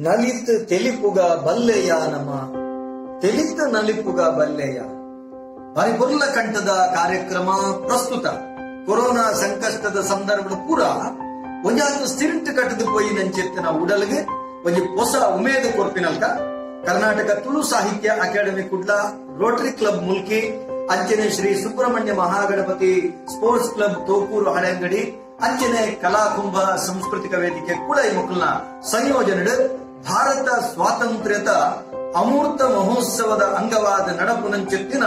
ನಲಿತ್ ತೆಲಿಪುಗ ಬಲ್ಲೆಯ ನಮ ತೆಲಿತ ನಲಿಪುಗ ಬಲ್ಲೆಯ ಬಾರಿ ಕಂಠದ ಕಾರ್ಯಕ್ರಮ ಪ್ರಸ್ತುತ ಕೊರೋನಾ ಸಂಕಷ್ಟದ ಸಂದರ್ಭದ ಪೂರ ಒಂಜಾತು ಸ್ಥಿರಂಟು ಕಟ್ಟದು ಪೋಯಿ ನಂಚೆತ್ತಿನ ಉಡಲ್ಗೆ ಒಂಜಿ ಹೊಸ ಉಮೇದು ಕೊರ್ಪಿನಲ್ಕ Karnataka Tulu Sahitya academy Kudla, rotary club Mulki, ಅಂಚನೆ ಶ್ರೀ ಸುಬ್ರಹ್ಮಣ್ಯ ಮಹಾಗಣಪತಿ ಸ್ಪೋರ್ಟ್ಸ್ ಕ್ಲಬ್ ತೋಕೂರು ಹಳೆಂಗಡಿ, ಅಂಚನೆ ಕಲಾಕುಂಭ ಸಾಂಸ್ಕೃತಿಕ ವೇದಿಕೆ ಕುಳೈ ಮುಕುಲ್ನ ಸಂಯೋಜನೆ ಭಾರತ ಸ್ವಾತಂತ್ರ್ಯದ ಅಮೂರ್ತ ಮಹೋತ್ಸವದ ಅಂಗವಾದ ನಡಪುನಂಚೆತ್ತಿನ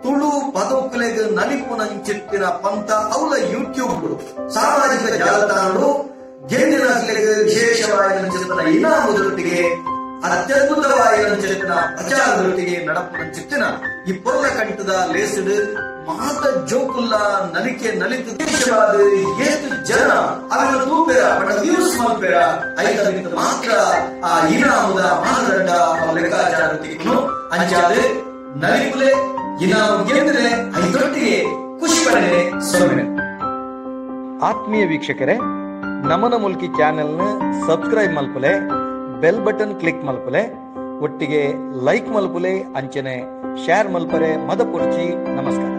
ತುಳು ಪದೋಕುಲೆಗ್ ನಲಿಪುನಂಚೆತ್ತಿನ ಪಂತ ಅವಲ ಯೂಟ್ಯೂಬ್ ಸಾಮಾಜಿಕ ಜಾಲತಾಣಗಳು ಗೆಂದಿನ ವಿಶೇಷವಾದ ಇನಾಮುದೊಟ್ಟಿಗೆ ಅತ್ಯದ್ಭುತವಾದ ಪ್ರಚಾರದೊಟ್ಟಿಗೆ ನಡಪುನಂಚೆತ್ತಿನ ಈ ಪೊರ್ಲ ಕಂಠದ ಲೇಸಿಡು ಮಾತ ಜೋಕುಲ್ಲ ನಲಿಕೆ ನಲಿತು ದೇಶವಾದ ಏತು ಜನ ಅವರ ತೂಪೆರ ಬಡ ವ್ಯೂಸ್ ಮಲ್ಪೆರ ಐತ ಮಾತ್ರ ಆ ಇನಾಮುದ ಮಾನದಂಡ ಲೆಕ್ಕಾಚಾರ ಅಂಚಾದ ನಲಿಪುಲೆ ಇನಾಮು ಗೆದ್ದರೆ ಐದೊಟ್ಟಿಗೆ ಖುಷಿ ಪಡೆನೆ ಸೊನ್ನೆ. ಆತ್ಮೀಯ ವೀಕ್ಷಕರೇ, ನಮನ ಮುಲ್ಕಿ ಚಾನೆಲ್ನ ಸಬ್ಸ್ಕ್ರೈಬ್ ಮಲ್ಪುಲೆ, ಬೆಲ್ ಬಟನ್ ಕ್ಲಿಕ್ ಮಲ್ಪುಲೆ, ಒಟ್ಟಿಗೆ ಲೈಕ್ ಮಲ್ಪುಲೆ, ಅಂಚನೆ ಶೇರ್ ಮಲ್ಪರೆ ಮದಪುರ್ಚಿ. ನಮಸ್ಕಾರ.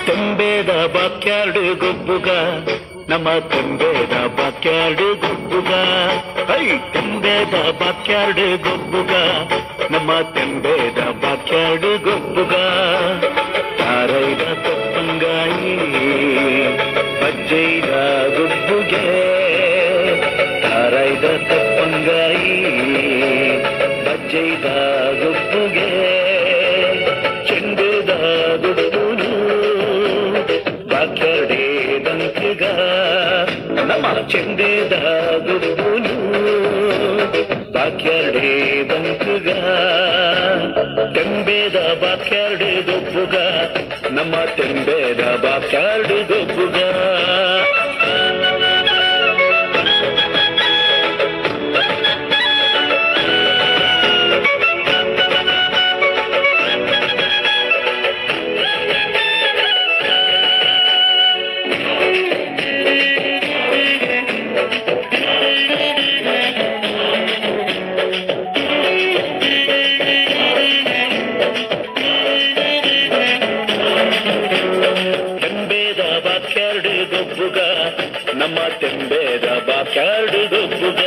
ತೆಂಬೇದ ಬಾಕ್ಯಾರ್ಡು ಗೊಬ್ಬುಗ ನಮ್ಮ ತೆಂಬೇದ ಬಾಕ್ಯಾರ್ಡು ಗೊಬ್ಬುಗ, ಹೈ ತೆಂಬೇದ ಬಾಕ್ಯಾರ್ಡು ಗೊಬ್ಬುಗ ನಮ್ಮ ತೆಂಬೇದ ಬಾಕ್ಯಾರ್ಡು ಗೊಬ್ಬುಗ, ತಾರೈದ ತಪ್ಪಂಗಾಯಿ ಬಜ್ಜೈದ ಗೊಬ್ಬುಗೆ, ತಾರೈದ ತಪ್ಪಂಗಾಯಿ ಬಜ್ಜೈದ ಗೊಬ್ಬುಗೆ, ಚೆಂಡುದ ಗೊಬ್ಬುನು ಬಾಕ್ಯಾರ್ಡೇ ಬಂಕುಗ ನಮ್ಮ ಚೆಂಡುದ ಗೊಬ್ಬುನು ಬಾಕ್ಯಾರ್ಡೇ ಬಂಕುಗ, ತೆಂಬೇದ ಬಾಕ್ಯಾರ್ಡು ಗೊಬ್ಬುಗ ನಮ್ಮ ತೆಂಬೇದ ಬಾಕ್ಯಾರ್ಡು ಗೊಬ್ಬುಗ. ನಮ್ಮ ತೆಂಬೇದ ಬಾಕ್ಯಾರ್ಡು ಗೊಬ್ಬುಗ.